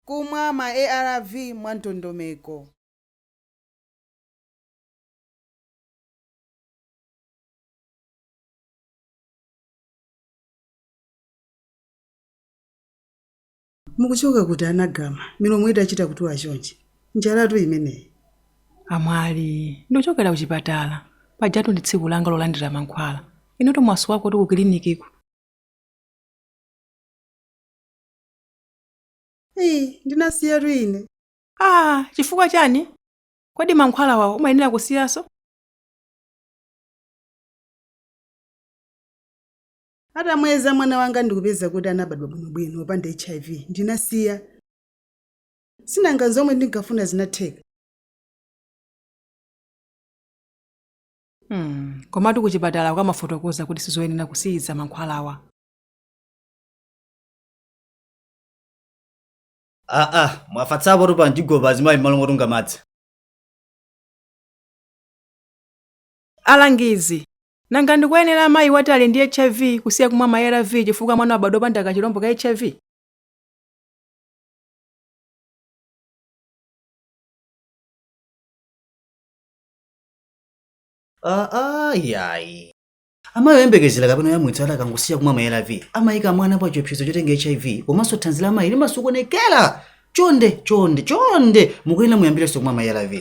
Kumwa ma ARV mwandondomeko. Mukuchoka kuti anagama milomo itachita kutuwa chonchi? Njalatu imeneyi. Amwali, ndikuchokera kuchipatala. Pajatu ndi tsiku langa lolandira mankhwala. Inutu mwasowako tu ku kilinikiko. Ii, ndinasiyatu ine. Ah, chifukwa chani? Kodi mankhwala wawo umayenera kusiyaso? Atamweza mwana wanga ndikupeza kuti anabadwa bwinobwino opanda HIV, ndinasiya. Sinanga zomwe ndinkafuna zinatheka. Komatu kuchipatala kukamafotokoza kuti sizoyenera kusiyiza mankhwalawa. Aa, mwafatsapo tu pa mjigo azimayi m'malo motunga madzi. Alangizi, nanga ndikuyenera amayi wati ali ndi HIV kusiya kumwa ma ARV chifukwa mwana wabadwa opanda kachilombo ka HIV? Aa, yayi. Amayi oyembekezera kapena oyamwitsa ati akangosiya kumwa ma ARV amayika mwana pa chiopsezo chotenga HIV, komanso thanzi la amayi limasokonekera. Chonde, chonde, chonde, mukuyenera muyambirenso kumwa ma ARV.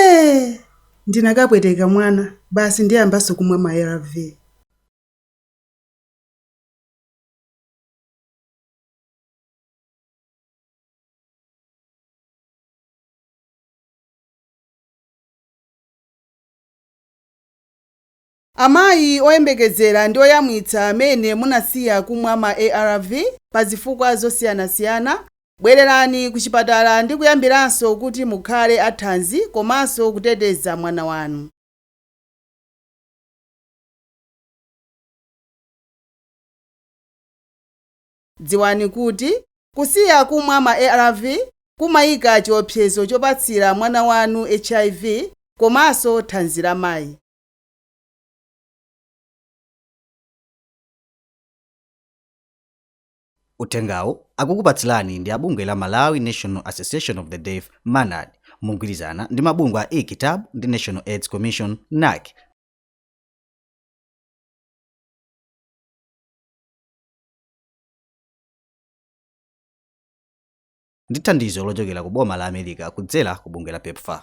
Ee, ndinakapweteka mwana, basi ndiyambanso kumwa ma ARV. Amayi oyembekezera ndi oyamwitsa amene munasiya kumwa ma ARV pa zifukwa zosiyanasiyana, bwererani ku chipatala ndi kuyambiranso kuti mukhale athanzi komanso kuteteza mwana wanu. Dziwani kuti kusiya kumwa ma ARV kumayika chiopsezo chopatsira mwana wanu HIV komanso thanzi la mayi. Uthengawu akukupatsirani ndi a bungwe la Malawi National Association of the Deaf, MANAD, mogwirizana ndi mabungwe a eKitabu ndi National AIDS Commission, NAC. Ndi thandizo lochokera ku boma la America kudzera ku bungwe la PEPFAR.